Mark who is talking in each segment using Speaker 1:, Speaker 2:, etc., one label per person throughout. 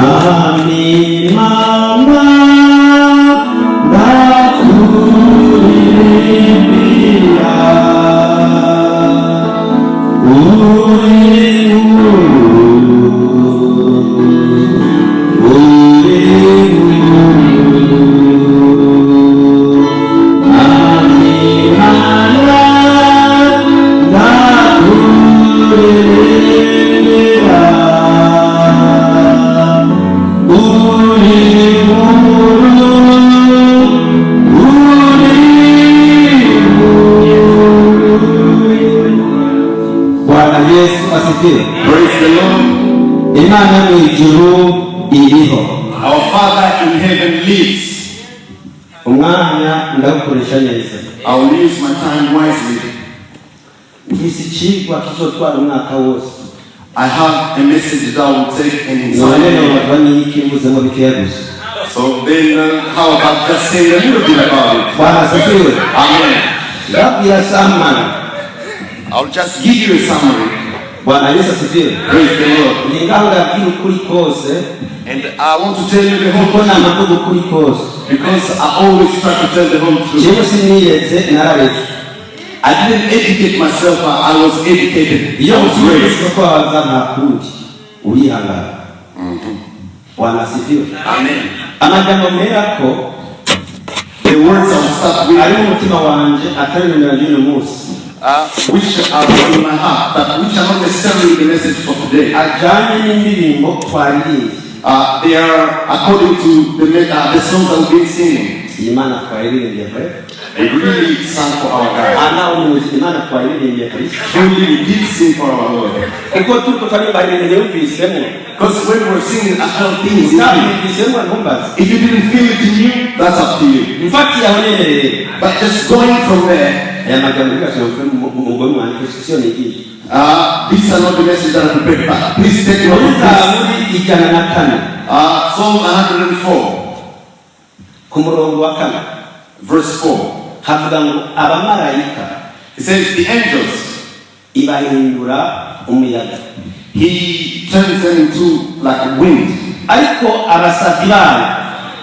Speaker 1: Mwami Mana, ndakuririmbira, uri nkuru, uri nkuru. Mwami Mana, ndakuririmbira, uri nkuru, uri nkuru. Bwana Yesu asifiwe.
Speaker 2: Praise the Lord.
Speaker 1: Imana mu ijuru iriho.
Speaker 2: Our Father in heaven lives.
Speaker 1: Umwanya ndawukoresha neza.
Speaker 2: I will use my time wisely.
Speaker 1: Mfise icigwa kizotwara umwaka wose.
Speaker 2: I have a message that will take an
Speaker 1: None
Speaker 2: entire year.
Speaker 1: nobazwa n'iki mvuzemo bikeya gusa?
Speaker 2: So then, how about just saying a little bit about it?
Speaker 1: Bwana asifiwe.
Speaker 2: Amen.
Speaker 1: Ndabwira summary.
Speaker 2: I'll just give you a summary.
Speaker 1: Bwana Yesu asifiwe.
Speaker 2: Praise the Lord.
Speaker 1: Ni ngaho ndabwira ukuri kose,
Speaker 2: And I want to tell you the whole
Speaker 1: kuko
Speaker 2: truth
Speaker 1: namavuga ukuri kose.
Speaker 2: Because I always try to tell the whole truth.
Speaker 1: Jewe siniretse, nararetse.
Speaker 2: I didn't educate myself, I was educated.
Speaker 1: Iyo
Speaker 2: I was raised.
Speaker 1: ugiye kwaza, nta kundi, urihangana. Bwana asifiwe.
Speaker 2: Amen.
Speaker 1: Amajambo mera ko
Speaker 2: The words I will start with,
Speaker 1: ari mu mutima wanje atari nomero y'uno munsi,
Speaker 2: which are in my heart, but which are not necessarily the message for today.
Speaker 1: Ajanye n'indirimbo twaririmbye.
Speaker 2: They are according to the songs that we've been singing.
Speaker 1: Iyi Mana twayiririmbiye kwe.
Speaker 2: We really sang for our God.
Speaker 1: Aha naho ni muzima, Imana twayiririmbiye kabisa.
Speaker 2: Truly, we did sing for our Lord.
Speaker 1: Kuko turiko turirimba ibintu yumvisemo.
Speaker 2: Because when we were singing, I felt things in me.
Speaker 1: Utabyumvisemo, ntumbaze.
Speaker 2: If you didn't feel it in you, that's up to you.
Speaker 1: Mfatiye aho nyene rero,
Speaker 2: But just going from there,
Speaker 1: aya magambo yose umugore mwandike, siyo nigisha.
Speaker 2: These are not the message that I prepared, but please take note
Speaker 1: Muri
Speaker 2: of this.
Speaker 1: Zaburi 104,
Speaker 2: Psalm 104,
Speaker 1: ku murongo wa 4,
Speaker 2: verse 4.
Speaker 1: Havuga ngo abamarayika
Speaker 2: It says, "The angels,
Speaker 1: ibahindura umuyaga,
Speaker 2: he turns them into like a wind.
Speaker 1: Ariko abasavyi bayo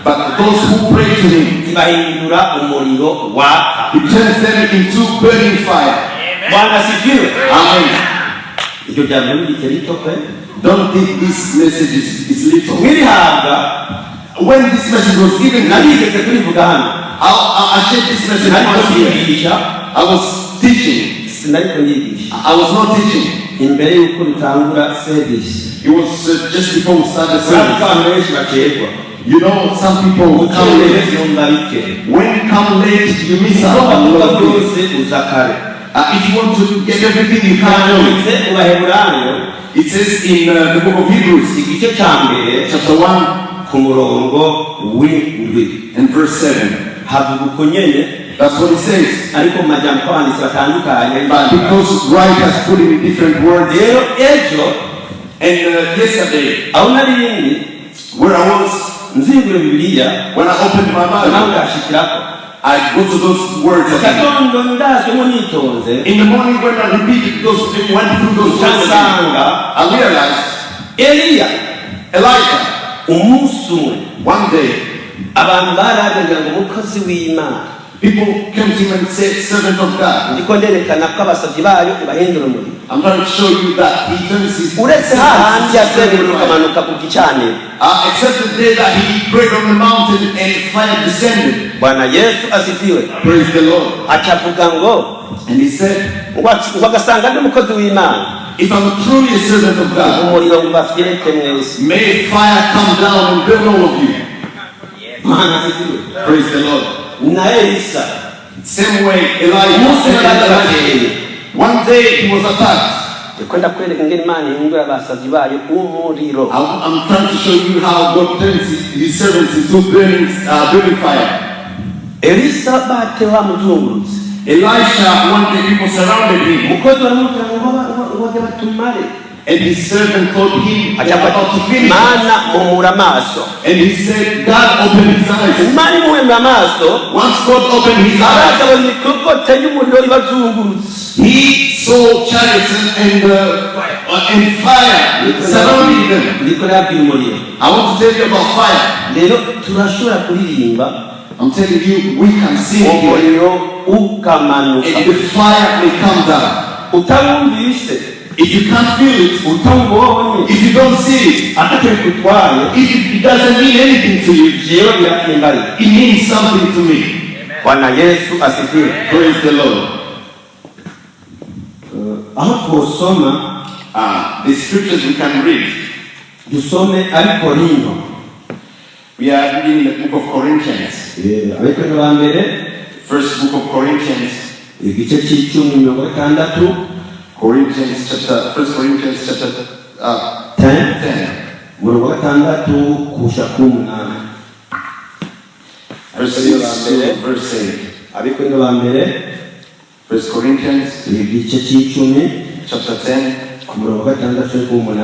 Speaker 2: But those who pray to him,
Speaker 1: ibahindura umuriro waka."
Speaker 2: he turns them into burning fire."
Speaker 1: Bwana asifiwe.
Speaker 2: Amen.
Speaker 1: Iryo jambo ni rito pe.
Speaker 2: Don't think this message is little.
Speaker 1: Mwirihabwa,
Speaker 2: When this message was given to me,
Speaker 1: narigeze kurivuga hano.
Speaker 2: I shared this message
Speaker 1: Nariko
Speaker 2: once here.
Speaker 1: ndigisha.
Speaker 2: I was teaching.
Speaker 1: Sinariko ndigisha.
Speaker 2: I was not teaching.
Speaker 1: Imbere y'uko dutangura service.
Speaker 2: It was just before we started
Speaker 1: Urazi
Speaker 2: service.
Speaker 1: ko abantu benshi bacerwa.
Speaker 2: Some people come
Speaker 1: Ucereye
Speaker 2: late.
Speaker 1: yumva bike.
Speaker 2: When you come late, you miss out
Speaker 1: Ugomba
Speaker 2: on a
Speaker 1: kuba
Speaker 2: lot of things.
Speaker 1: byose uza kare.
Speaker 2: If you want to get everything, you can't do it.
Speaker 1: Byanditse mu Baheburayo,
Speaker 2: It says in the book of Hebrews,
Speaker 1: igice cya 1,
Speaker 2: chapter 1
Speaker 1: ku murongo w'7,
Speaker 2: and verse 7.
Speaker 1: Havuga uko nyene,
Speaker 2: That's what it says.
Speaker 1: Ariko mu majambo abanditsi batandukanye.
Speaker 2: But because writers put it in different words,
Speaker 1: Rero ejo,
Speaker 2: and yesterday,
Speaker 1: aho narindi,
Speaker 2: where I was,
Speaker 1: nzingura Bibiliya,
Speaker 2: when I opened my
Speaker 1: nawe
Speaker 2: Bible,
Speaker 1: ndashikirako.
Speaker 2: I go to those words again.
Speaker 1: Gatondo ndazwemo nitonze,
Speaker 2: In the morning when I repeated those, went through those words again,
Speaker 1: nsanga
Speaker 2: I realized
Speaker 1: Eliya,
Speaker 2: Elijah,
Speaker 1: umunsi umwe,
Speaker 2: one day,
Speaker 1: abantu baraje ngo umukozi w'Imana.
Speaker 2: People came to him and said, "Servant of God."
Speaker 1: Ndiko nderekana ko abasabyi bayo ibahindura umuriro.
Speaker 2: I'm trying to show you that he turns his
Speaker 1: Uretse hahandi yasenga ukamanuka ku gicaniro.
Speaker 2: Except the day that he prayed on the mountain and fire descended.
Speaker 1: Bwana Yesu asifiwe.
Speaker 2: Praise the Lord.
Speaker 1: Acavuga ngo,
Speaker 2: And he said,
Speaker 1: ngo agasanga ndi umukozi w'Imana,
Speaker 2: "If I'm truly a servant of God,
Speaker 1: umuriro ngo ubafyete mwese.
Speaker 2: May fire come down and burn all of you."
Speaker 1: Mana asifiwe.
Speaker 2: Praise the Lord.
Speaker 1: Na Elisa,
Speaker 2: Same way, Elijah.
Speaker 1: Umunsi umwe barabateye.
Speaker 2: One day he was attacked.
Speaker 1: Ndiko ndakwereka ingene Imana ihindura abasavyi bayo umuriro.
Speaker 2: I'm trying to show you how God turns his servants into burning fire.
Speaker 1: Elisa bate bamuzungurutse.
Speaker 2: Elisha, one day people surrounded him,
Speaker 1: Umukozi baramubwira ngo ngo bage batumare.
Speaker 2: And his servant told him, "They're about to finish us."
Speaker 1: Mana muhumura amaso.
Speaker 2: And he said, God opened his eyes.
Speaker 1: Imana imuhumura amaso,
Speaker 2: Once God opened his eyes,
Speaker 1: arabona imikogote y'umuriro ibazungurutse.
Speaker 2: He saw chariots and fire surrounding them.
Speaker 1: Ndiko nabwira umuriro.
Speaker 2: I want to tell you about fire.
Speaker 1: Rero turashobora kuririmba,
Speaker 2: I'm telling you, we can sing here,
Speaker 1: umuriro ukamanuka,
Speaker 2: and the fire may come down.
Speaker 1: Utawumvise,
Speaker 2: If you can't feel it,
Speaker 1: utawubonye,
Speaker 2: if you don't see it,
Speaker 1: atacyo bigutwaye,
Speaker 2: if it doesn't mean anything to you,
Speaker 1: jewe birakimbariye.
Speaker 2: It means something to me.
Speaker 1: Bwana Yesu asifiwe.
Speaker 2: Praise the Lord.
Speaker 1: Aho twosoma,
Speaker 2: The scriptures we can read.
Speaker 1: Dusome ari Korinto.
Speaker 2: We are reading the book of Corinthians.
Speaker 1: Abakorinto ba mbere,
Speaker 2: First book of Corinthians,
Speaker 1: igice cy'icumi, 60.
Speaker 2: Corinthians chapter, First Corinthians chapter
Speaker 1: 10,
Speaker 2: 10,
Speaker 1: 6 kusha 8.
Speaker 2: Verse 6 to verse 8.
Speaker 1: Abakorinto ba mbere,
Speaker 2: First Corinthians
Speaker 1: igice cy'icumi,
Speaker 2: chapter 10,
Speaker 1: ku 6 ku 8.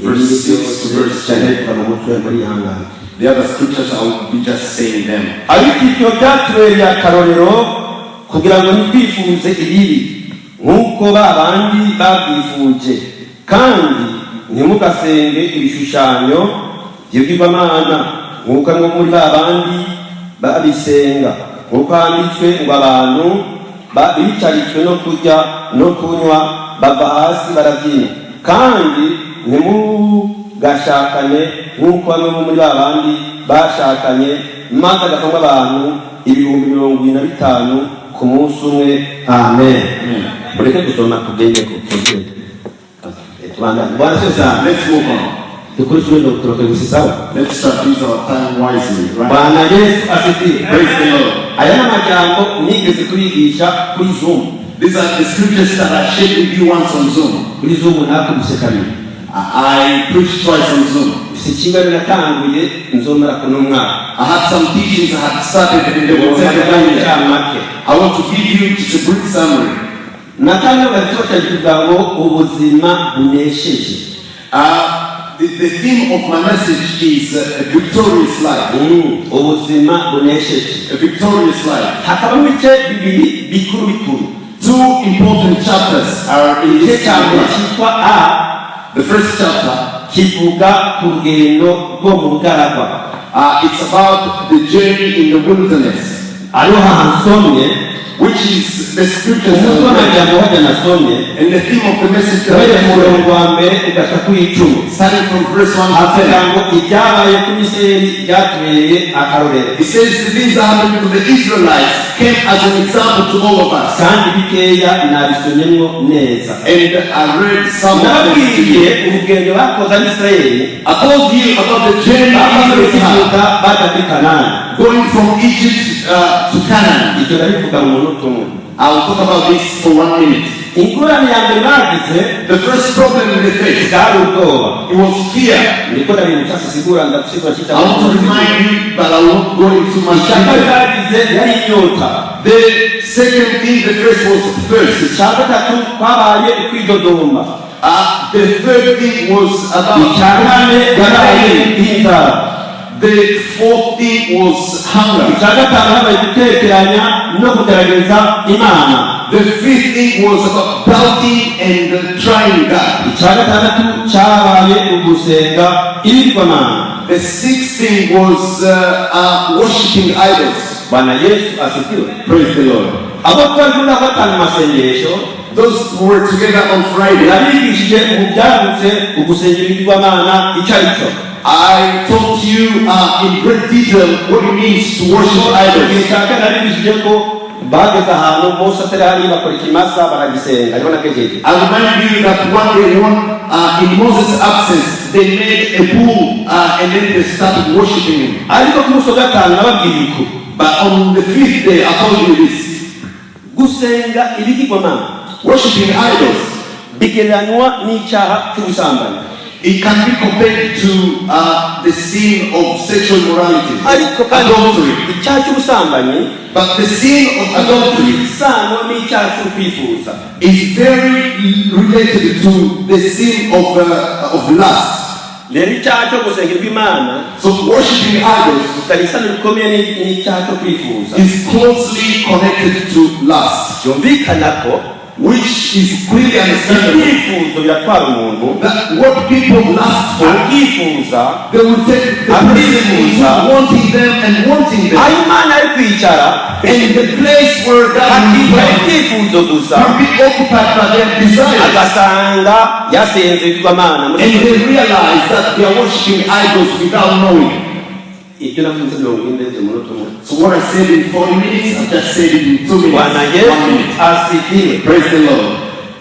Speaker 2: Verse 6 to verse 10.
Speaker 1: Cyane bivuga mu mutwe muri ihangane.
Speaker 2: The other scriptures I will be just saying them.
Speaker 1: Ariko ibyo byatubereye akarorero kugira ngo ntitwifuze ibibi nk'uko ba bandi babyifuje. Kandi ntimugasenge ibishushanyo by'ibigirwamana nk'uko amwe muri ba bandi babisenga, nk'uko handitswe ngo abantu bicaritswe no kurya no kunywa bava hasi barabyina. Kandi ntimugashakane nk'uko bamwe bo muri ba bandi bashakanye, maze agapfamwo abantu 75,000 ku munsi umwe. Amen. Mureke gusoma, tugende ko tugende tubandanye. Bwana asifiwe sana.
Speaker 2: Let's move on.
Speaker 1: Dukurikire turoke gusa, sawa.
Speaker 2: Let's start use our time wisely, right?
Speaker 1: Bwana Yesu asifiwe.
Speaker 2: Praise the Lord.
Speaker 1: Aya ni amajambo nigeze kubigisha kuri Zoom.
Speaker 2: These are the scriptures that I shared with you once on Zoom.
Speaker 1: Kuri Zoom nakubise kabiri.
Speaker 2: I preached twice on Zoom.
Speaker 1: Mfite ikibazo natanguye nzomara kuno mwaka.
Speaker 2: I had some teachings I had started and they were taken down.
Speaker 1: Incamake.
Speaker 2: I want to give you just a brief summary.
Speaker 1: Natangaga ikibazo kivuga ngo ubuzima bunesheje.
Speaker 2: The theme of my message is a victorious life.
Speaker 1: Ubuzima bunesheje.
Speaker 2: A victorious life.
Speaker 1: Hakabamo ibice bibiri bikuru bikuru.
Speaker 2: Two important chapters are in
Speaker 1: Igice
Speaker 2: this
Speaker 1: cya mbere
Speaker 2: chapter.
Speaker 1: cyitwa A,
Speaker 2: The first chapter,
Speaker 1: kivuga ku rugendo rwo mu bugaragwa.
Speaker 2: It's about the journey in the wilderness,
Speaker 1: Ariho hansomye,
Speaker 2: which is the scriptures
Speaker 1: umutwe
Speaker 2: that we read.
Speaker 1: w'amajambo hajya nasomye,
Speaker 2: And the theme of the message that
Speaker 1: uhereye
Speaker 2: I
Speaker 1: ku
Speaker 2: read,
Speaker 1: murongo wa mbere ugashika ku 10,
Speaker 2: starting from verse 1 to
Speaker 1: havuga
Speaker 2: 10.
Speaker 1: ngo ibyabaye ku Misiri byatubereye akarorero.
Speaker 2: It says the things that happened to the Israelites came as an example to all of us.
Speaker 1: Kandi bikeya nabisomyemwo neza.
Speaker 2: And I read some of them to
Speaker 1: Nababwiye
Speaker 2: you.
Speaker 1: urugendo bakoze Abisirayeli,
Speaker 2: I told you about the journey
Speaker 1: bava muri
Speaker 2: Israel had,
Speaker 1: Egiputa baja kuri Kanani.
Speaker 2: Going from Egypt to Canaan.
Speaker 1: Ibyo ndabivuga mu munota umwe.
Speaker 2: I'll talk about this for one minute.
Speaker 1: Ingorane ya mbere bagize
Speaker 2: The first problem they faced,
Speaker 1: bwari ubwoba.
Speaker 2: It was fear.
Speaker 1: Niko ndabibutsa, sisigura, ndasigura cyita.
Speaker 2: I want to remind you, but I won't go into much
Speaker 1: Icya kabiri
Speaker 2: detail.
Speaker 1: bagize yari inyota.
Speaker 2: The second thing, the first was thirst.
Speaker 1: Icya gatatu kwabaye ukwidodomba.
Speaker 2: The third thing was about
Speaker 1: Icya kane yabaye inzara.
Speaker 2: The fourth thing was hunger.
Speaker 1: Icya gatanu habaye gutekeranya no kugerageza Imana.
Speaker 2: The fifth thing was about doubting and trying God.
Speaker 1: Icya gatandatu cyabaye ugusenga ibigirwamana.
Speaker 2: The sixth thing was worshiping idols.
Speaker 1: Bwana Yesu asifiwe.
Speaker 2: Praise the Lord.
Speaker 1: Abo twari kumwe batanga amasengesho,
Speaker 2: Those who were together on Friday,
Speaker 1: nabigishije ubu byarutse ugusenga ibigirwamana icyo ari cyo.
Speaker 2: I taught you in great detail what it means to worship idols.
Speaker 1: Igihe cya kane nabigishije ko bageze ahantu Mose atari hari bakora ikimasa baragisenga, ariho nagejeje.
Speaker 2: I remind you that one day, in Moses' absence, they made a bull and then they started worshiping him.
Speaker 1: Ariko ku munsi wa gatanu nababwiye uku.
Speaker 2: But on the fifth day, I told you this:
Speaker 1: Gusenga ibigirwamana
Speaker 2: worshiping idols,
Speaker 1: bigereranywa n'icyaha cy'ubusambanyi.
Speaker 2: It can be compared to the sin of sexual immorality,
Speaker 1: Ariko kandi
Speaker 2: adultery.
Speaker 1: Icyaha cy'ubusambanyi
Speaker 2: But the sin of adultery
Speaker 1: isano n'icyaha cy'ukwifuza.
Speaker 2: Is very related to the sin of lust.
Speaker 1: Rero icyaha cyo gusenga Imana
Speaker 2: So worshiping idols
Speaker 1: gifitanye isano rikomeye n'icyaha cyo kwifuza.
Speaker 2: Is closely connected to lust.
Speaker 1: Byumvikana ko
Speaker 2: Which is clearly understandable.
Speaker 1: Ibyifuzo biratwara umuntu.
Speaker 2: That what people lust for,
Speaker 1: Akifuza.
Speaker 2: They will take the person into wanting them and wanting them.
Speaker 1: Aho Imana ari kwicara
Speaker 2: And the place where God will
Speaker 1: akicara
Speaker 2: dwell
Speaker 1: ibyifuzo gusa
Speaker 2: will be occupied by their desires.
Speaker 1: Agasanga yasenze ibigirwamana muri
Speaker 2: And they realize that they are worshiping idols without knowing.
Speaker 1: Ibyo navuze 40 umunota umwe.
Speaker 2: So what I said in 40 minutes, I just said it in 2 minutes.
Speaker 1: Bwana
Speaker 2: One
Speaker 1: Yesu
Speaker 2: minute.
Speaker 1: Asifiwe.
Speaker 2: Praise the Lord.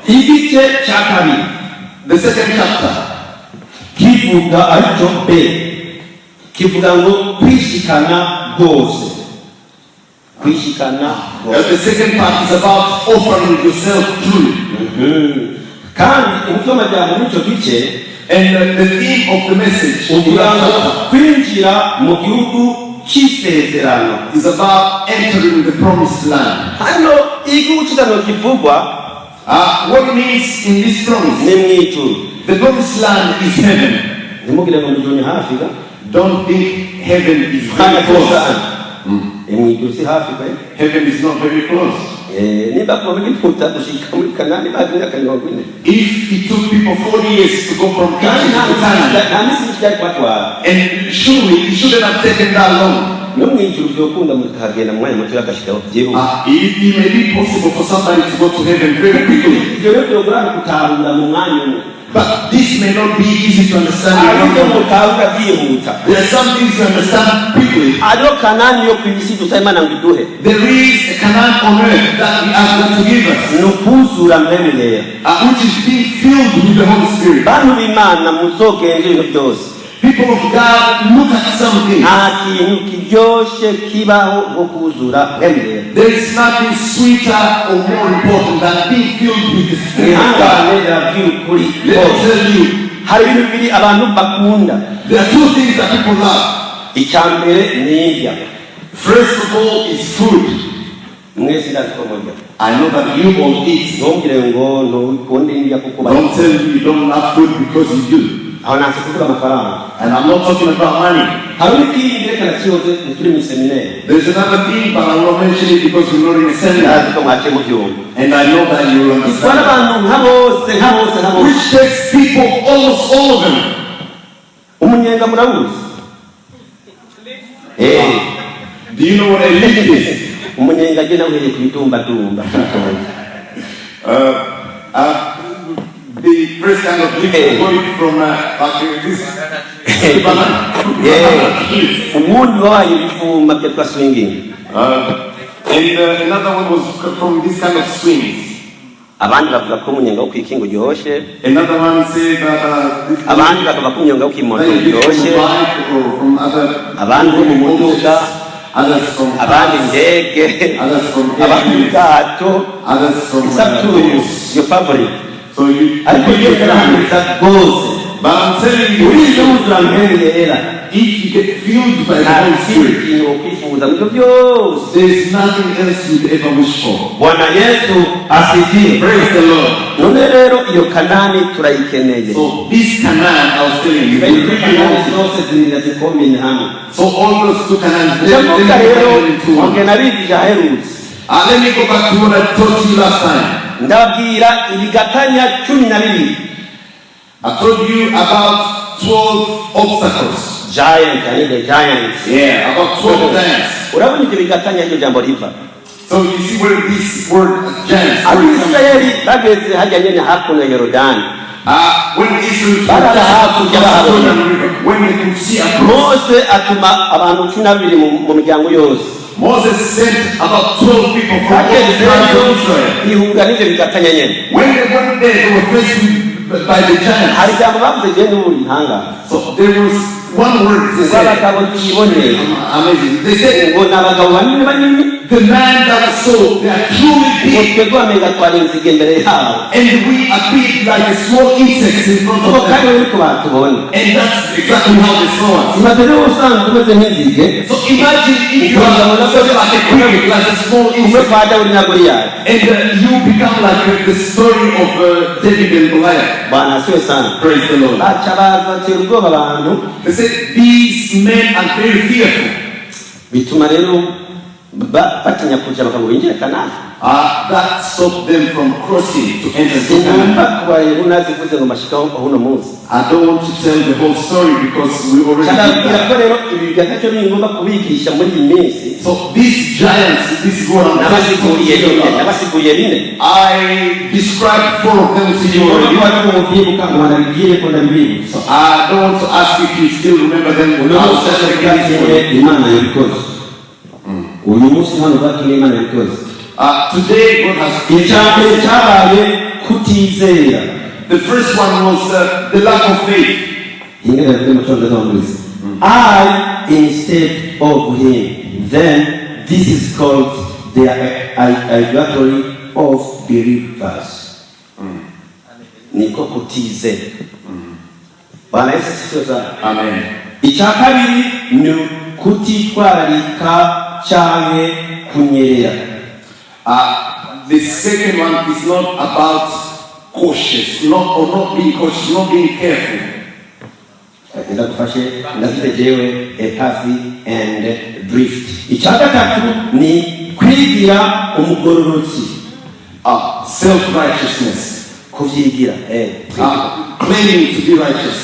Speaker 1: Igice cya kabiri
Speaker 2: The second chapter
Speaker 1: kivuga aricyo b kivuga ngo kwishikana rwose kwishikana rwose.
Speaker 2: The second part is about offering yourself truly.
Speaker 1: Kandi umutwe w'amajyambere muri icyo gice
Speaker 2: And the theme of the message in
Speaker 1: uvuga
Speaker 2: that
Speaker 1: ngo
Speaker 2: chapter
Speaker 1: kwinjira mu gihugu cy'isezerano.
Speaker 2: Is about entering the promised land.
Speaker 1: Hano igihugu cy'isezerano kivugwa
Speaker 2: What means in this promise?
Speaker 1: Ni mu ijuru.
Speaker 2: The promised land is heaven.
Speaker 1: Ntimugire ngo mu ijuru ni hafi ga.
Speaker 2: Don't think heaven is very close.
Speaker 1: Ni mu ijuru si hafi pe.
Speaker 2: Heaven is not very close.
Speaker 1: Eh, niba kuva muri Egiputa gushika muri Kanani bazi imyaka 40.
Speaker 2: If it took people 40 years to go from
Speaker 1: Kandi
Speaker 2: Egypt
Speaker 1: nta
Speaker 2: to Canaan,
Speaker 1: nta minsi mike byari kubatwara.
Speaker 2: And surely it shouldn't have taken that long.
Speaker 1: No mu ijuru byokunda mukahagenda mu mwanya muto agashikaho byihuse.
Speaker 2: It may be possible for somebody to go to heaven very quickly,
Speaker 1: Ibyo rero byogorana gutahura mu mwanya umwe.
Speaker 2: But this may not be easy to understand in
Speaker 1: Hari
Speaker 2: one
Speaker 1: ibyo
Speaker 2: moment.
Speaker 1: mutahura byihuta.
Speaker 2: There are some things to understand quickly.
Speaker 1: Hariho Kanani yo ku isi dusaba Imana ngo iduhe.
Speaker 2: There is a Canaan on earth that we ask God to give us,
Speaker 1: Ni ukuzura Mpwemu Yera.
Speaker 2: Which is being filled with the Holy Spirit.
Speaker 1: Bantu b'Imana muzogenze ibintu byose.
Speaker 2: People of God, look at something.
Speaker 1: Nta kintu kiryoshe kibaho nko kuzura Mpwemu Yera.
Speaker 2: There is nothing sweeter or more important than being filled with the Spirit of God.
Speaker 1: Mwihangane ndababwira ukuri
Speaker 2: Let me
Speaker 1: kose.
Speaker 2: tell you,
Speaker 1: Hari ibintu bibiri abantu bakunda.
Speaker 2: There are two things that people love.
Speaker 1: Icya mbere ni indya.
Speaker 2: First of all is food.
Speaker 1: Mwese ndazi ko murya.
Speaker 2: I know that you all eat.
Speaker 1: Ntumbwire ngo ntukunde indya kuko
Speaker 2: Don't tell me you don't love food, because you do.
Speaker 1: Aho nanse kuvuga amafaranga.
Speaker 2: And I'm not talking about money.
Speaker 1: Hari n'ikindi reka nakiyoze ntituri mu seminari.
Speaker 2: There's another thing, but I will not mention it because we're not in a seminar.
Speaker 1: Ndazi ko mwaciye mubyumva.
Speaker 2: And I know that you will
Speaker 1: Itwara
Speaker 2: understand.
Speaker 1: Abantu nka bose nka bose nka bose.
Speaker 2: Which takes people, almost all of them.
Speaker 1: Umunyenga murawuzi. Eh,
Speaker 2: Do you know what a lift is?
Speaker 1: Umunyenga agenda uhereye ku bitumbadumba.
Speaker 2: The first kind of lift
Speaker 1: Hey.
Speaker 2: going from like this banana.
Speaker 1: Yeah. Ubundi wabaye ibivuma byitwa swinging.
Speaker 2: And another one was from this kind of swings.
Speaker 1: Abandi bavuga ko umunyenga wo kwikinga uryoshye.
Speaker 2: Another one said that this
Speaker 1: Abandi bakavuga ko umunyenga wo kwimoto
Speaker 2: that you lift from
Speaker 1: uryoshye.
Speaker 2: a bike or from other
Speaker 1: Abandi bo mu muduga.
Speaker 2: Others from
Speaker 1: Abandi
Speaker 2: cars,
Speaker 1: indege.
Speaker 2: Others from
Speaker 1: Abandi
Speaker 2: airplanes,
Speaker 1: ubwato.
Speaker 2: Others from
Speaker 1: It's up to
Speaker 2: boats.
Speaker 1: your favorite.
Speaker 2: So you,
Speaker 1: Ariko
Speaker 2: you
Speaker 1: byose arahamiriza rwose.
Speaker 2: But I'm telling you,
Speaker 1: Urize wuzura Mpwemu Yera
Speaker 2: if you get filled by the
Speaker 1: nta
Speaker 2: Holy
Speaker 1: kindi
Speaker 2: Spirit,
Speaker 1: kintu wokwifuza mu byo byose.
Speaker 2: There's nothing else you'd ever wish for.
Speaker 1: Bwana Yesu asifiwe.
Speaker 2: Praise the Lord.
Speaker 1: None rero iyo Kanani turayikeneye.
Speaker 2: So this Canaan, I was telling you, we really
Speaker 1: Kanani
Speaker 2: want it.
Speaker 1: zose zirira zikomine hamwe.
Speaker 2: So all those two Canaans,
Speaker 1: Ndavuga
Speaker 2: let me
Speaker 1: rero
Speaker 2: put them into one.
Speaker 1: nge nabigisha aherutse.
Speaker 2: Let me go back to what I taught you last time.
Speaker 1: Ndababwira ibigatanya 12.
Speaker 2: I told you about 12 obstacles.
Speaker 1: Giant, I need the giants.
Speaker 2: Yeah, about 12 giants.
Speaker 1: Urabona ibyo bigatanya iryo jambo riva.
Speaker 2: So you see where this word giants, where it comes from.
Speaker 1: Abisirayeli bageze hajya nyene hakuno ya Yorodani.
Speaker 2: When Israel
Speaker 1: Barara hakurya bahabona.
Speaker 2: Jordan River, when they could see across,
Speaker 1: Mose atuma abantu 12 mu miryango yose.
Speaker 2: Moses sent about 12 people from all the tribes
Speaker 1: Bagezeyo
Speaker 2: of Israel.
Speaker 1: ihura n'ibyo bigatanya nyene.
Speaker 2: When they went there, they were faced with, by the giants.
Speaker 1: Hari ijambo bavuze jewe n'ubu ntangara.
Speaker 2: So there was one word they said.
Speaker 1: Rw'abagabo twiboneye.
Speaker 2: Amazing. They said,
Speaker 1: Ngo ni abagabo banini banini.
Speaker 2: The man that we saw, they are truly
Speaker 1: Ngo
Speaker 2: big.
Speaker 1: twebwe wamenga twari inzige imbere yabo.
Speaker 2: And we appeared like a small insects in front
Speaker 1: Ngo
Speaker 2: of
Speaker 1: kandi
Speaker 2: them.
Speaker 1: uriko batubona.
Speaker 2: And that's exactly how they saw us.
Speaker 1: Imaze rero usanzwe umeze nk'inzige.
Speaker 2: So imagine if you are something like a cricket, like a small
Speaker 1: Umwe
Speaker 2: insect,
Speaker 1: kwa Dawudi na Goliyati.
Speaker 2: And you become like the story of David and Goliath.
Speaker 1: Bwana asiwe sana.
Speaker 2: Praise the Lord.
Speaker 1: Baca baza batera ubwoba abantu.
Speaker 2: They said these men are very fearful.
Speaker 1: Bituma rero Batinya kuja bakavuga binjire Kanani.
Speaker 2: That stopped them from crossing to enter into Canaan.
Speaker 1: Singomba kubareba unazivuze ngo mashikaho uno munsi.
Speaker 2: I don't want to tell the whole story because we already did
Speaker 1: Ndababwira
Speaker 2: that.
Speaker 1: ko rero ibi gatacyo bingomba kubigisha muri iyi minsi.
Speaker 2: So these giants, this is what I'm
Speaker 1: Nabasiguriye
Speaker 2: telling
Speaker 1: bine.
Speaker 2: you about.
Speaker 1: Nabasiguriye bine.
Speaker 2: I described four of them to you
Speaker 1: Singomba
Speaker 2: already.
Speaker 1: ko ariko mubyibuka ngo nabibwire ko ndabibibutsa.
Speaker 2: So I don't want to ask if you still remember them.
Speaker 1: Uno
Speaker 2: I'll
Speaker 1: munsi
Speaker 2: just
Speaker 1: hano
Speaker 2: begin for
Speaker 1: bwatumye
Speaker 2: you.
Speaker 1: Imana yabikoze. Uyu munsi hano bwatumye Imana yabikoze.
Speaker 2: Today God has
Speaker 1: Icya mbere cyabaye kutizera.
Speaker 2: The first one was the lack of faith.
Speaker 1: Ingene yavuze mu Cyongereza bamuriza "I instead of him". Then this is called the idolatry of believers. Niko kutizera. Bwana Yesu asifiwe sana.
Speaker 2: Amen.
Speaker 1: Icya kabiri ni kutitwararika canke kunyerera.
Speaker 2: The second one is not about cautious, not or not being cautious, not being careful.
Speaker 1: Ndagufashe ndafite jewe apathy and drift. Icya gatatu ni kwigira umugororotsi.
Speaker 2: Self-righteousness.
Speaker 1: Kuvyigira.
Speaker 2: Claiming to be righteous.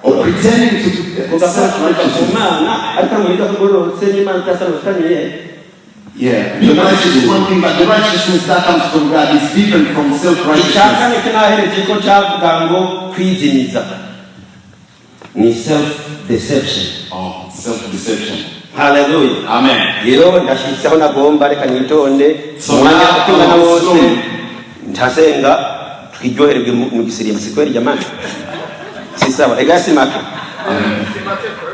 Speaker 2: Or pretending to be self-righteousness.
Speaker 1: Mana ariko mu kugororotse n'Imana itasana bafitaniye.
Speaker 2: Yeah, being righteous is one thing, but the righteousness that comes from God is different from
Speaker 1: Icya
Speaker 2: self-righteousness.
Speaker 1: Kane cyo nahereje ko cyavuga ngo kwizimiza ni self deception.
Speaker 2: Oh, self-deception.
Speaker 1: Haleluya.
Speaker 2: Amen.
Speaker 1: Rero ndashitse aho nagomba, reka nitonde.
Speaker 2: So
Speaker 1: Umwanya
Speaker 2: now,
Speaker 1: utungana wose
Speaker 2: slowly.
Speaker 1: Ntasenga twiryohererwe mu gisirimba. Si kweli jamani? Si sawa ega simaka.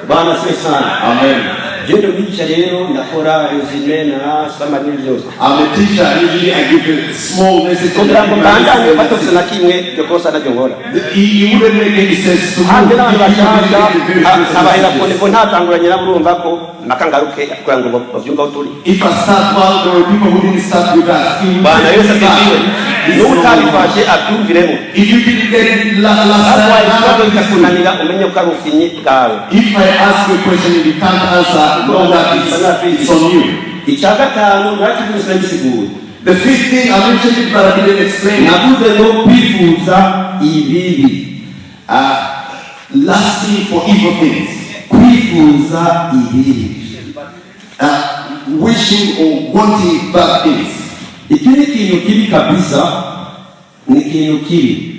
Speaker 1: Bwana siwe sana.
Speaker 2: Amen.
Speaker 1: Je ndigisha rero, ndakora résumé na summary byose.
Speaker 2: I'm a teacher. Usually I give a small message.
Speaker 1: Kugira ngo mbandanye batose na kimwe, iryo kosa naryo nkora.
Speaker 2: It wouldn't make any sense to
Speaker 1: Hanze n'abantu bashasha
Speaker 2: the very first
Speaker 1: nkabahera ku
Speaker 2: messages.
Speaker 1: niveau ntatanguranye nabo, urumva ko mpaka ngaruke kugira ngo bavyumve aho turi.
Speaker 2: If I start while there were people who didn't start with us, it would
Speaker 1: Bwana
Speaker 2: take
Speaker 1: Yesu
Speaker 2: me back.
Speaker 1: asifiwe.
Speaker 2: This is
Speaker 1: N'utabifashe abyumviremo.
Speaker 2: If you didn't get it last
Speaker 1: Arwaye
Speaker 2: time,
Speaker 1: ikibazo
Speaker 2: now
Speaker 1: bikakunanira, umenye ko ari ubufinyi bwawe.
Speaker 2: if I ask you a question and you can't answer, know that it's on you.
Speaker 1: Icya gatanu narakivuze, sinagisuguye.
Speaker 2: The fifth thing, I mentioned it, but I didn't explain it.
Speaker 1: Navuze ngo kwifuza ibibi.
Speaker 2: Lusting for evil things.
Speaker 1: Kwifuza ibibi.
Speaker 2: Wishing or wanting bad things.
Speaker 1: Iki ni ikintu kibi kabisa, ni ikintu kibi.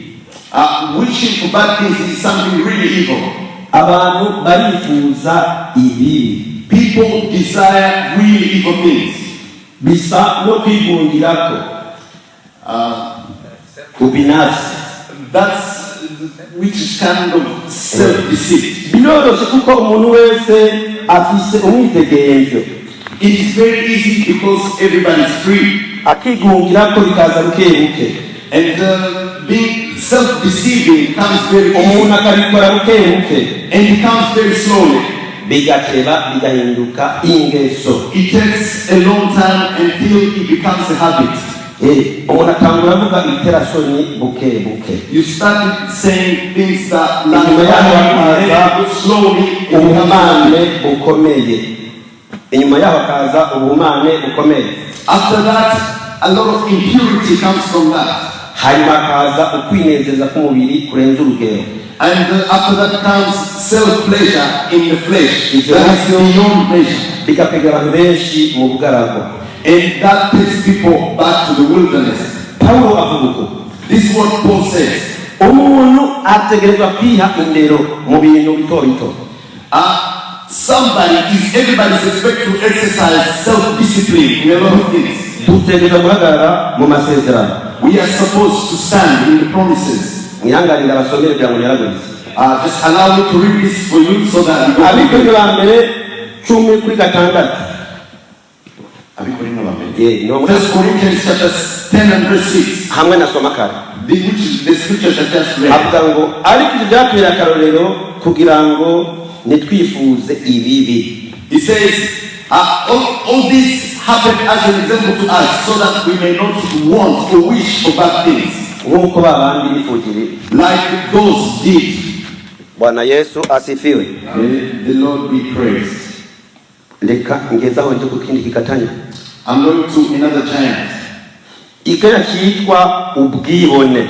Speaker 2: Wishing for bad things is something really evil.
Speaker 1: Abantu barifuza ibibi.
Speaker 2: People desire really evil things.
Speaker 1: Bisa no kwigungirako, ubinafsi.
Speaker 2: That's which is kind of self-deceit.
Speaker 1: Biroroshye kuko umuntu wese afise umwidegemvyo.
Speaker 2: It is very easy because everybody is free.
Speaker 1: Akigungirako bikaza buke buke.
Speaker 2: And being self-deceiving comes very easy.
Speaker 1: Umuntu akabikora buke buke.
Speaker 2: And it comes very slowly.
Speaker 1: Bigateba bigahinduka ingeso.
Speaker 2: It takes a long time until it becomes a habit.
Speaker 1: Umuntu atangura avuga ibiterasoni buke buke.
Speaker 2: You start saying things that like
Speaker 1: Inyuma yaho hakaza
Speaker 2: slowly it becomes a habit.
Speaker 1: ubuhumane bukomeye. Inyuma yaho hakaza ubuhumane bukomeye.
Speaker 2: After that, a lot of impurity comes from that.
Speaker 1: Hanyuma hakaza ukwinezeza k'umubiri kurenza urugero.
Speaker 2: And after that comes self-pleasure in the flesh. That is beyond measure.
Speaker 1: Bigakwega abantu benshi mu bugaragwa.
Speaker 2: And that takes people back to the wilderness.
Speaker 1: Pawulo avuga uko.
Speaker 2: This is what Paul says.
Speaker 1: Umuntu ategerezwa kwiha indero mu bintu bito bito.
Speaker 2: Somebody is, everybody is expected to exercise self-discipline in a lot of things.
Speaker 1: Dutegerezwa guhagarara mu masezerano.
Speaker 2: We are supposed to stand in the promises.
Speaker 1: Mwihanganire abasomere kugira ngo nyaraguritse.
Speaker 2: Just allow me to read this for you so that you
Speaker 1: Abakorinto ba mbere 10 kuri 6. Ni
Speaker 2: First Corinthians chapter 10 and verse 6,
Speaker 1: hamwe na soma kare.
Speaker 2: Which is the scriptures I just read.
Speaker 1: Avuga ngo ariko ibyo byatubera akarorero kugira ngo ntitwifuze ibibi.
Speaker 2: He says, all this happened as an example to us so that we may not want or wish for bad things
Speaker 1: nk'uko ba bandi bifuje ibibi.
Speaker 2: Like those did.
Speaker 1: Bwana Yesu asifiwe.
Speaker 2: May the Lord be praised.
Speaker 1: Reka ngeze aho nje ku kindi kigatanya.
Speaker 2: I'm going to another giant.
Speaker 1: Ikanya cyitwa ubwibone.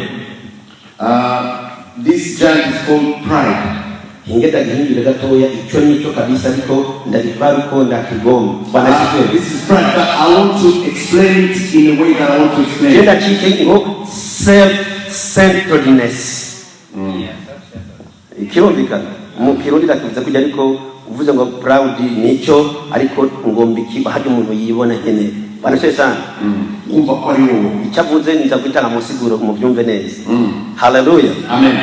Speaker 2: This giant is called pride.
Speaker 1: Hinge ndagihindure gatoya, icyo nicyo kabisa, ariko ndagitwara uko ndakigomba. Bwana asifiwe.
Speaker 2: This is pride, but I want to explain it in a way that I want to explain it.
Speaker 1: Genda cike ngo self centeredness ikirumvikana mu Kirundi ndakivuze kujya, ariko uvuze ngo proud nicyo, ariko ngomba iki hajya umuntu yibona nyene. Bwana asifiwe sana.
Speaker 2: Kumva ko ari wowe.
Speaker 1: Icyo avuze nza kwitanga mu siguro mubyumve neza. Haleluya.
Speaker 2: Amen.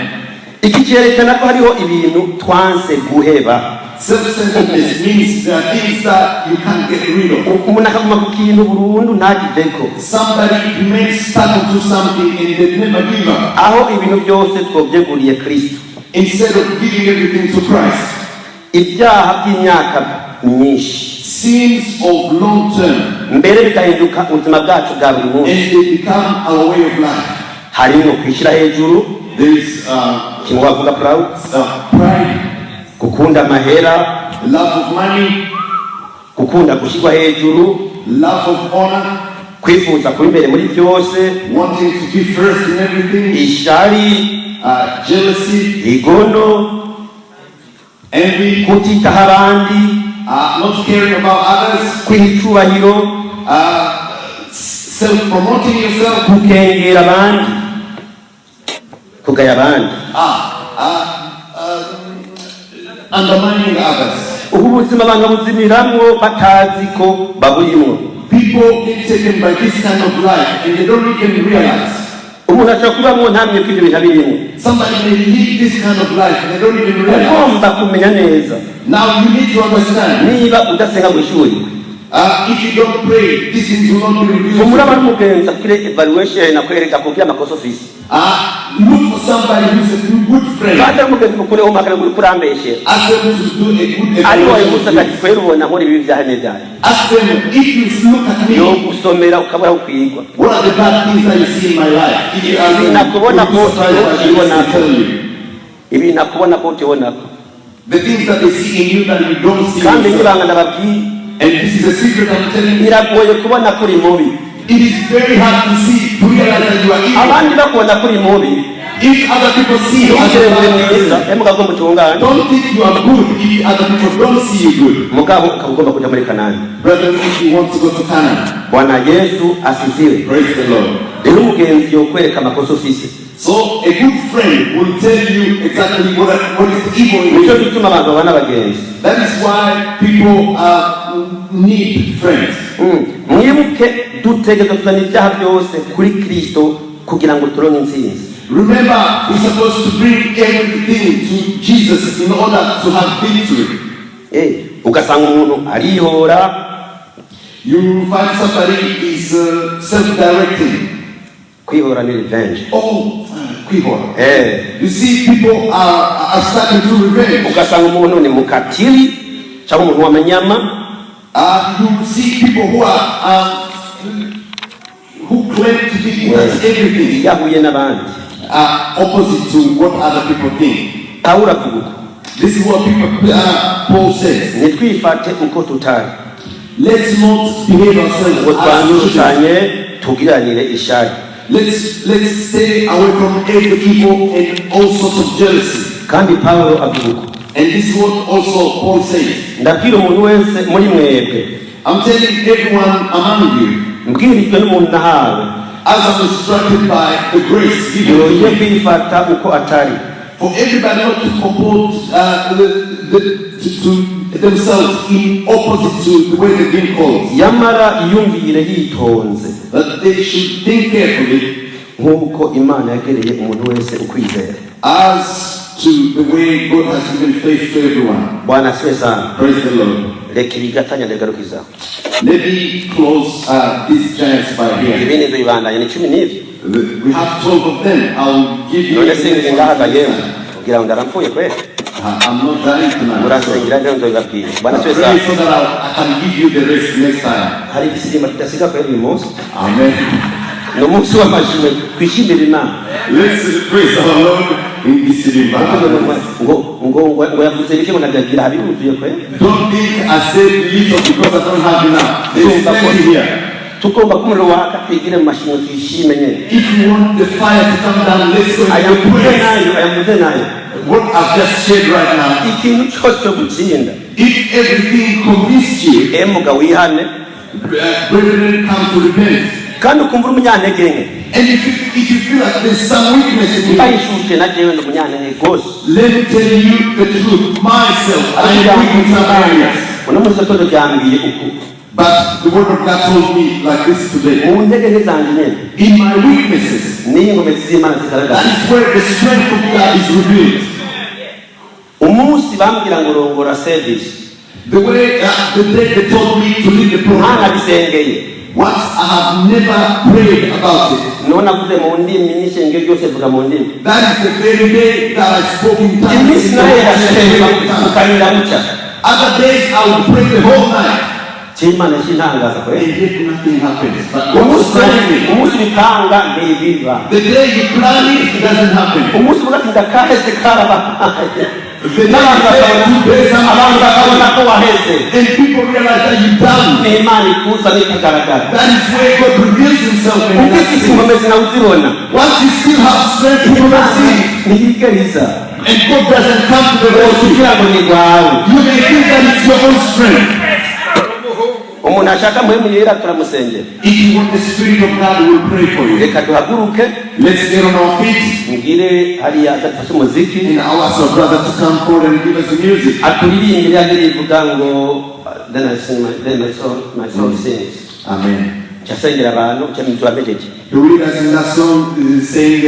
Speaker 1: Iki cyerekana ko hariho ibintu twanse guheba.
Speaker 2: Self-centeredness means there are things that you can't get rid of.
Speaker 1: Umuntu akaguma ku kintu burundu ntakiveko.
Speaker 2: Somebody remains stuck onto something and they never give up.
Speaker 1: Aho ibintu byose twobyeguriye Kristo.
Speaker 2: Instead of giving everything to Christ.
Speaker 1: Ibyaha by'imyaka myinshi.
Speaker 2: Sins of long term.
Speaker 1: Mbere bikahinduka ubuzima bwacu bwa buri munsi.
Speaker 2: And they become our way of life.
Speaker 1: Harimo kwishyira hejuru.
Speaker 2: There is
Speaker 1: Kimwe bavuga proud.
Speaker 2: Pride,
Speaker 1: Gukunda amahera.
Speaker 2: Love of money,
Speaker 1: Gukunda gushyirwa hejuru.
Speaker 2: Love of honor,
Speaker 1: Kwifuza kuba imbere muri byose.
Speaker 2: Wanting to be first in everything,
Speaker 1: Ishari.
Speaker 2: Jealousy,
Speaker 1: Igono.
Speaker 2: Envy,
Speaker 1: Kutitaho abandi.
Speaker 2: Not caring about others,
Speaker 1: Kwiha icyubahiro.
Speaker 2: Self-promoting yourself,
Speaker 1: Gukengera abandi, kugaya abandi.
Speaker 2: Undermining others.
Speaker 1: Ubu buzima abantu babuzimiramwo batazi ko baburimwo.
Speaker 2: People get taken by this kind of life and they don't even realize.
Speaker 1: Umuntu ashobora kubamwo ntamenye ko ibyo bintu abirimo.
Speaker 2: Somebody may live this kind of life and they don't even realize.
Speaker 1: Ugomba kumenya neza.
Speaker 2: Now you need to understand.
Speaker 1: Niba udasenga ngo ishyurirwe,
Speaker 2: If you don't pray, these things will not be revealed
Speaker 1: umuraba
Speaker 2: to you.
Speaker 1: N'umugenzi akire evaluation akwereka kugira amakosa ufise.
Speaker 2: Look for somebody who's a good friend.
Speaker 1: Kandi ari umugenzi mukuru wo uri kurambeshera.
Speaker 2: Ask them to do a good
Speaker 1: Ari wowe
Speaker 2: evaluation.
Speaker 1: gusa ati kwera ubona nkora ibi byaha n'ibyaha.
Speaker 2: Ask them, if you look at me,
Speaker 1: Yo gusomera ukabura aho ukwigwa.
Speaker 2: What are the bad things that you see in my life? If you ask them,
Speaker 1: Nakubona
Speaker 2: you'll be
Speaker 1: ko
Speaker 2: surprised by the things they tell you.
Speaker 1: Ibi nakubona ko utibonako.
Speaker 2: The things that they see in you that you don't see
Speaker 1: Kandi
Speaker 2: yourself.
Speaker 1: N'ibanga ndababwiye.
Speaker 2: And this is a secret I'm telling you.
Speaker 1: Biragoye kubona ko uri mubi.
Speaker 2: It is very hard to see, to realize that you are evil.
Speaker 1: Abandi bakubona ko uri mubi,
Speaker 2: If other people see you as
Speaker 1: ntugire
Speaker 2: a
Speaker 1: ngo uri
Speaker 2: bad
Speaker 1: mwiza
Speaker 2: person,
Speaker 1: emuga ko mutungane.
Speaker 2: Don't think you are good if other people don't see you good.
Speaker 1: Mugabo ukaba ugomba kuja muri Kanani.
Speaker 2: Brethren, if you want to go to Canaan,
Speaker 1: Bwana Yesu asifiwe.
Speaker 2: Praise the Lord.
Speaker 1: Rero umugenzi yokwereka amakosa ufise.
Speaker 2: So a good friend will tell you exactly what is the evil in
Speaker 1: Nicyo
Speaker 2: you.
Speaker 1: Gituma abantu babana abagenzi.
Speaker 2: That is why people need friends.
Speaker 1: Mwibuke dutegerezwa kuzana ibyaha byose kuri Kristo kugira ngo turonke intsinzi.
Speaker 2: Remember, we're supposed to bring everything to Jesus in order to have victory.
Speaker 1: Ugasanga umuntu arihora.
Speaker 2: You find somebody is self-directing.
Speaker 1: Kwihora ni revenge.
Speaker 2: Oh, kwihora. You see, people are starting to revenge.
Speaker 1: Ugasanga umuntu ni mukatili cyangwa umuntu w'amanyama.
Speaker 2: You see people who claim to be that's everything,
Speaker 1: Iyo ahuye n'abandi,
Speaker 2: opposite to what other people think.
Speaker 1: Pawulo avuga uko.
Speaker 2: This is what Paul says.
Speaker 1: Ntitwifate uko tutari,
Speaker 2: Let's not behave ourselves
Speaker 1: ngo
Speaker 2: as we should.
Speaker 1: twandurukanye tugiranire ishari.
Speaker 2: Let's stay away from every evil and all sorts of jealousy.
Speaker 1: Kandi Pawulo avuga uko.
Speaker 2: And this is what also Paul says.
Speaker 1: Ndabwira umuntu wese muri mwebwe,
Speaker 2: I'm telling everyone among you,
Speaker 1: mbwirijwe n'umuntu nahawe,
Speaker 2: as I'm instructed by the grace given to
Speaker 1: yoye
Speaker 2: me,
Speaker 1: kwifata uko atari,
Speaker 2: for everybody not to comport to themselves in opposite to the way they've been called,
Speaker 1: yamara yiyumvire yitonze,
Speaker 2: but they should think carefully
Speaker 1: nk'uko Imana yagereye umuntu wese ukwizera.
Speaker 2: As to the way God has given faith to everyone.
Speaker 1: Bwana asifiwe sana.
Speaker 2: Praise the Lord.
Speaker 1: Reka ibigatanya ndabigarukizaho.
Speaker 2: Let me close these giants by here.
Speaker 1: Ibindi ndabibandanya ni 10 n'ivyo.
Speaker 2: We have 12 of them. I'll give you
Speaker 1: None
Speaker 2: the
Speaker 1: sinzi
Speaker 2: next
Speaker 1: ngaha
Speaker 2: one next
Speaker 1: yemwe
Speaker 2: time.
Speaker 1: kugira ngo ndaramfuye kweli.
Speaker 2: I'm not dying tonight. So,
Speaker 1: Murasengera rero nzobibabwira. Bwana asifiwe
Speaker 2: pray
Speaker 1: sana.
Speaker 2: so that I can give you the rest next time.
Speaker 1: Hari igisimba kidasiga kweli uyu munsi.
Speaker 2: Amen.
Speaker 1: Ni umunsi w'amashimwe twishimire Imana.
Speaker 2: Let's praise our Lord. In Gisirimba.
Speaker 1: Ngo ngo ngo ngo yavuze bike ngo nabyagira biruzuye kwe.
Speaker 2: Don't think I said little because I don't have enough. There is
Speaker 1: Tugomba ko
Speaker 2: plenty here.
Speaker 1: Tugomba ko umuriro waka twigire mu mashimwe twishime nyene.
Speaker 2: If you want the fire to come down, let's go
Speaker 1: Aya
Speaker 2: and
Speaker 1: mvuze
Speaker 2: pray.
Speaker 1: Nayo aya mvuze nayo.
Speaker 2: What I've just shared right now,
Speaker 1: Ikintu cyose cyo gutsinda.
Speaker 2: If everything convinced you,
Speaker 1: Emuga wihane.
Speaker 2: Brethren, come to repent.
Speaker 1: Kandi ukumva uri umunyantege nke.
Speaker 2: And if you feel like there's some weakness in you,
Speaker 1: Mbayishushe na jewe ndi umunyantege rwose.
Speaker 2: Let me tell you the truth. Myself, I am weak in some areas.
Speaker 1: Uno munsi gatondo ryambwiye uku.
Speaker 2: But the word of God told me like this today.
Speaker 1: Mu ntege nke zanjye nyene
Speaker 2: In my weaknesses,
Speaker 1: niyo inkomezi z'Imana zigaragara.
Speaker 2: That is where the strength of God is revealed.
Speaker 1: Umunsi bambwira ngo rongora service,
Speaker 2: The way, the day they told me to lead the program,
Speaker 1: ntanabisengeye.
Speaker 2: Once I have never prayed about it.
Speaker 1: None avuze mu ndimi n'ishengero ryose vuga mu ndimi.
Speaker 2: That is the very day that I spoke in tongues.
Speaker 1: Iminsi nayo irasenga ukarinda bucya.
Speaker 2: Other days I would pray the whole night.
Speaker 1: Cy'Imana cy'intangaza kwe.
Speaker 2: And yet nothing happens. But God
Speaker 1: Umunsi
Speaker 2: surprised me.
Speaker 1: Umunsi ubipanga ntibiba.
Speaker 2: The day you plan it, it doesn't happen.
Speaker 1: Umunsi uvuga ati ndakaheze karabaye,
Speaker 2: The day
Speaker 1: n'abantu
Speaker 2: you say
Speaker 1: bakabona
Speaker 2: 2 days,
Speaker 1: abantu bakabona ko waheze,
Speaker 2: and people realize that you've done.
Speaker 1: Ni Imana ikuza ikagaragara.
Speaker 2: That is where God reveals himself in that
Speaker 1: Ugifite
Speaker 2: thing.
Speaker 1: inkomezi nawe uzibona.
Speaker 2: Once you still have strength, you will
Speaker 1: Imana
Speaker 2: see it.
Speaker 1: ntiyigeriza.
Speaker 2: And God doesn't come to the rescue.
Speaker 1: Kugira ngo ni rwawe.
Speaker 2: You may think that it's your own strength.
Speaker 1: Umuntu ashaka Mpwemu Yera turamusengera.
Speaker 2: If you want the Spirit of God, we will pray for you.
Speaker 1: Reka duhaguruke.
Speaker 2: Let's get on our feet
Speaker 1: Mbwire hariya adafashe umuziki
Speaker 2: and I'll ask our brother to come forward and give us the music.
Speaker 1: Aturirimbire ya ndirimbo ivuga ngo then I sing my, then my soul sings.
Speaker 2: Amen.
Speaker 1: Nca abantu nca turamejeje.
Speaker 2: To lead us in that song is saying,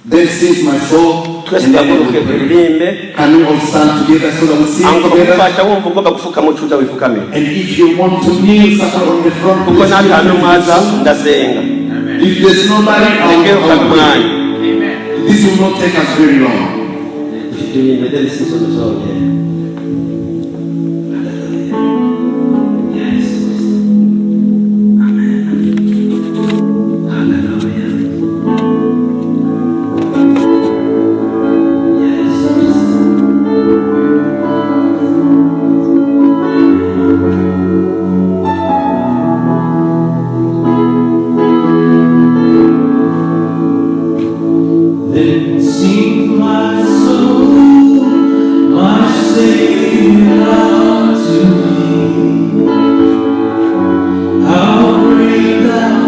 Speaker 2: "Then sings my soul."
Speaker 1: Twese
Speaker 2: And then we
Speaker 1: duhaguruke
Speaker 2: will pray.
Speaker 1: turirimbe.
Speaker 2: Can we all stand together so that we sing
Speaker 1: Angomba
Speaker 2: together?
Speaker 1: kugufasha wumva ugomba gupfukama ucuza wifukame.
Speaker 2: And if you want to kneel somewhere on the front,
Speaker 1: Kuko
Speaker 2: please feel
Speaker 1: nta
Speaker 2: free to do
Speaker 1: n'umwaza
Speaker 2: so.
Speaker 1: ndasenga.
Speaker 2: If there's nobody,
Speaker 1: Reke
Speaker 2: I'll
Speaker 1: ufate
Speaker 2: pray.
Speaker 1: umwanya.
Speaker 2: This will not take us very long.
Speaker 1: Turirimbe Then Sings my Soul, yeah. Yes. Amen. Hallelujah. Yes.
Speaker 3: Then sings my soul, my Savior unto thee. How great thou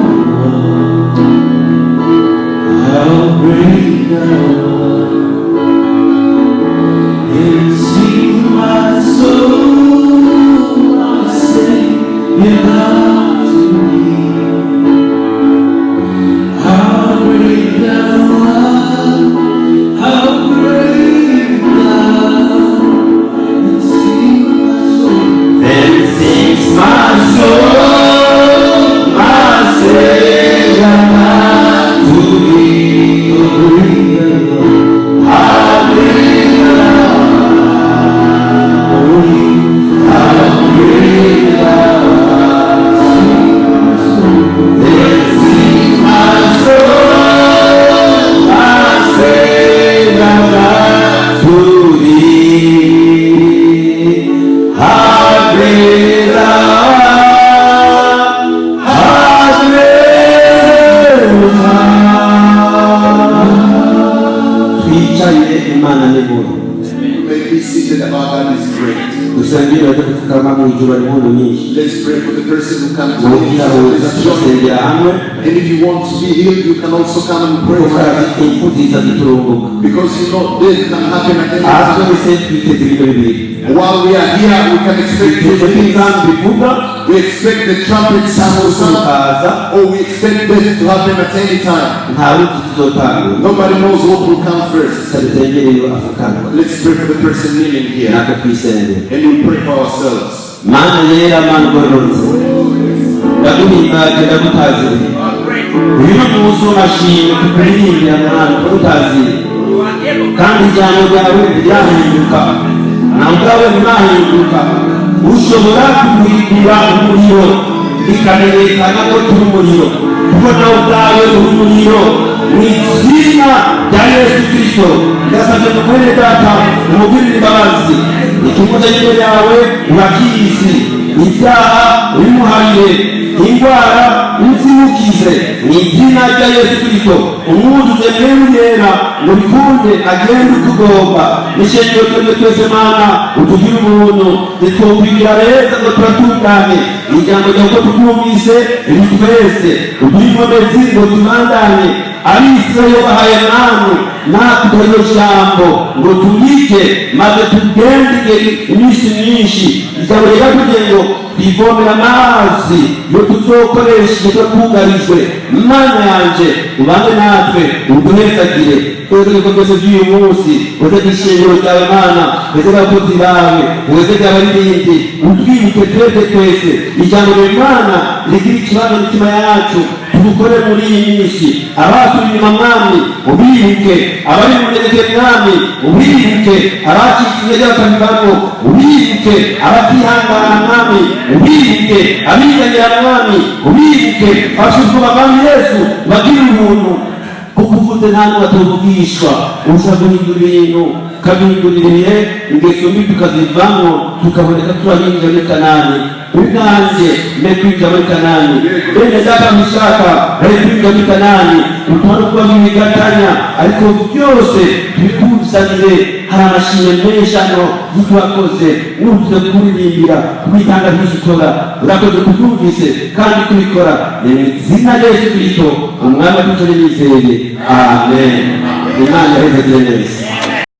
Speaker 3: art, how great thou art. Then sings my soul, my Savior unto thee. How great thou art, how great thou art, and sing my soul.
Speaker 1: Then sings my soul, my Savior, to thee.
Speaker 3: How great thou art, how great thou art.
Speaker 1: Then sings my soul, my Savior, to thee. How great thou art, how great thou art. Twicarire Imana n'iburu.
Speaker 2: May be seated. Our God is great.
Speaker 1: Dusengere bajya gupfukama mu ijuru hari impundu nyinshi.
Speaker 2: Let's pray for the person who comes to
Speaker 1: Mu gihe tugasengera hamwe.
Speaker 2: And if you want to be healed, you can also come and pray
Speaker 1: Kuko
Speaker 2: for us.
Speaker 1: murazi impfu ziza ziturunguka.
Speaker 2: Because you know death can happen at any
Speaker 1: Aha
Speaker 2: time.
Speaker 1: twese twiteze ibintu bibiri.
Speaker 2: While we are here, we can expect two
Speaker 1: Twiteze ko
Speaker 2: things.
Speaker 1: inzamba ivuga,
Speaker 2: We expect the trumpet sound to sound,
Speaker 1: tukaza.
Speaker 2: Or we expect death to happen at any time.
Speaker 1: Ntawe uzi tuzotangura.
Speaker 2: Nobody knows what will come first.
Speaker 1: Dusengere iyo afukama.
Speaker 2: Let's pray for the person kneeling here.
Speaker 1: Natwe twisengere.
Speaker 2: And we pray for ourselves.
Speaker 1: Mana yera, Mana ugororotse, ndaguhimbaje ndagutaziriye uyu ni umunsi w'amashimwe tukuririmbira Mana tukagutaziriye kandi ijambo ryawe ntiryahinduka nawe ubwawe nturahinduka ushobora kuguhindura umuriro bikamenyekana ko turi umuriro kuko nawe ubwawe uri umuriro. Mu izina rya Yesu Kristo, ndasabye mukwene data umugirire imbabazi. Ikimuza y'ingo yawe urakizi, ibyaha ubimuharire, indwara uzimukize mu izina rya Yesu Kristo. Umwuzuze Mpwemu Yera ngo bikunde agende uko ugomba. N'ishengero twebwe twese, Mana, utugire ubuntu. Ntitwokwigira beza ngo turatunganye. Ijambo ryawe uko turyumvise riri twese, uduhe inkomezi ngo tubandanye. Abisirayeli bahaye manu, natwe duha iryo jambo ngo tubike maze tugende iminsi myinshi. Ijambo riravuze ngo twivomera amazi yo tuzokoresha igihe twugarijwe. Mana yanje, ubane natwe, uduhezagire twese ibikorwa byose by'uyu munsi. Wezege ishengero ryawe, Mana, wezege abakozi bawe, wezege abaririmbyi, utwibuke twebwe twese. Ijambo ryawe, Mana, rigira ikibazo imitima yacu, tubukore muri iyi minsi. Abasuye inyuma, Mwami, ubibuke. Abari mu ntege, Mwami, ubibuke. Abacitse intege bakabivamo, ubibuke. Abatihangana, Mwami, ubibuke. Abiganyira, Mwami, ubibuke. Abashinzwe, Mwami Yesu, bagire ubuntu, kuko uvuze nta n'umwe atavugishwa. Ushobora guhindura ibintu, ukabihindurira ibihe, ingeso mbi tukazivamo, tukaboneka turabinjira muri Kanani. Ubwanjye mbe kwinjira muri Kanani, bene data mushaka bari kwinjira muri Kanani, utubona kuba bibigatanya, ariko byose tubikuzanire. Hari amashimwe menshi hano y'ibyo wakoze, wumvise kuririmbira kwitanga byinshi ukora. Urakoze kubyumvise kandi kubikora. Ni mu izina rya Yesu Kristo, umwami wacu, nizeye. Amen. Imana ihezagire neza.